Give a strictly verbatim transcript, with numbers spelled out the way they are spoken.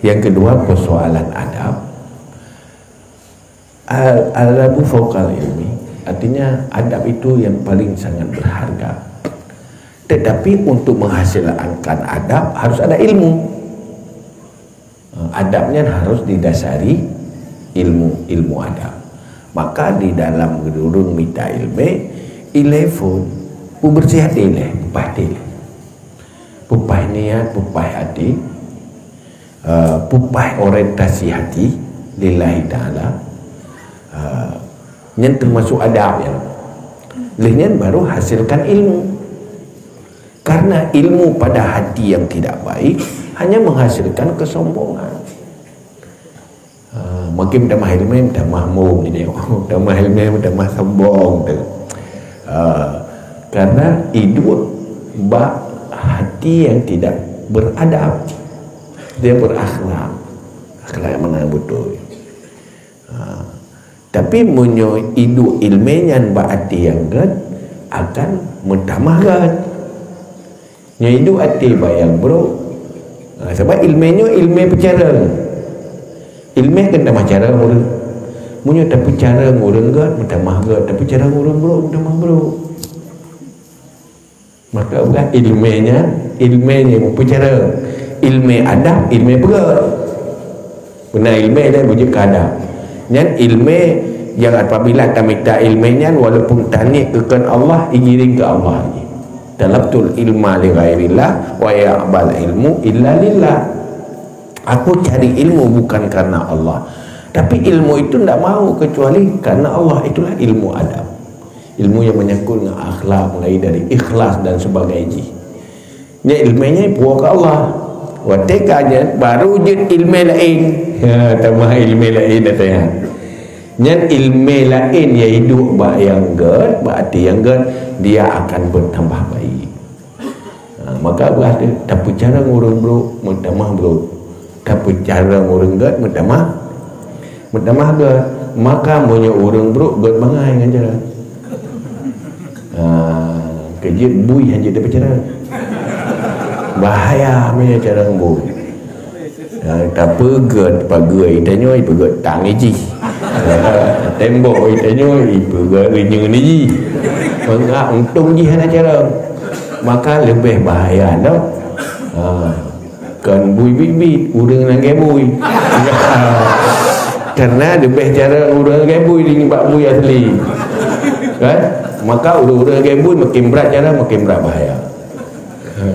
Yang kedua, persoalan adab. Al-adabu fauqal ilmi, artinya adab itu yang paling sangat berharga. Tetapi untuk menghasilkan adab harus ada ilmu. Adabnya harus didasari ilmu, ilmu adab. Maka di dalam ureuëng mita ilmu, ilée phon, peubeureusiah até ilée, peupah até ilée. Peupah niat, peupah até, eh, peupah orientasi hati lillahi ta'ala. Eh, nyan termasuk adab nyan. Lheueh nyan baru hasilkan ilmu. Karena ilmu pada hati yang tidak baik hanya menghasilkan kesombongan. Ah, makin tamah ilmu, tamah mum jadi. Tamah ilmu, tamah sombong tu. Ah, karena hidup bak hati yang tidak beradab. Dia berakhlak. Akhlak mana betul. Ah, tapi meunyoe hidup ilmu nyan bak hati yang gét, akan meutamah gét. Nyoe iduek até bak nyang brok. Ha, sabab ilmu nyoe ilmu peucarông. Ilmu kan tamah carông ureuëng. Meunyoe tapeucarông ureuëng gét, meutamah gét, tapeucarông ureuëng brok, meutamah brok. Maka bukan ilmu nyan, ilmu nyang peucarông. Ilmu adab, ilmu peugét. Beuna ilmu dan wujud keu adab. Nyan ilmu nyang apabila tamita ilmu nyan, walaupun taniet keu kheun Allah, igiring keu Allah. Talabtul ilma li ghairillah wa ya'bal ilmu illa lillah. Aku cari ilmu bukan karena Allah. Tapi ilmu itu ndak mau kecuali karena Allah. Itulah ilmu adab. Ilmu yang menyangkut dengan akhlak, mulai dari ikhlas dan sebagainya. Nyan ilmu nyan ipuwoe keu Allah. Watée ka nyan, baru jeuet ilmu laén. Ha, tamah ilmu laén ata nyan. Nyan ilmu laén nyang iduek bak nyang gét, bak até nyang gét, dia akan bertambah baik. Ha, maka bah teu, tapeucarông ureuëng brok, meutamah brok. Tapeucarông ureuëng gét, meutamah, meutamah gét. Maka meunyoe ureuëng brok gét bangai ngon carông. Ha, keujeuet bui hana jeuet tapeucarông. Bahaya meunyoe carông bui. Ha, tapeugét pageue itanyoe, ipeugét tang ijih. Tembok itanyoe, ipeugét reunyeun ijih. Maka untông jih hana carông. Maka leubeh bahaya lom. Ha, kon bui biet-biet, ureuëng lagée bui. Karena leubeh carông ureuëng lagée bui nibak bui asli. Kan? Maka ureuëng-ureuëng lagée bui makin brat carông, makin brat bahaya. Ha.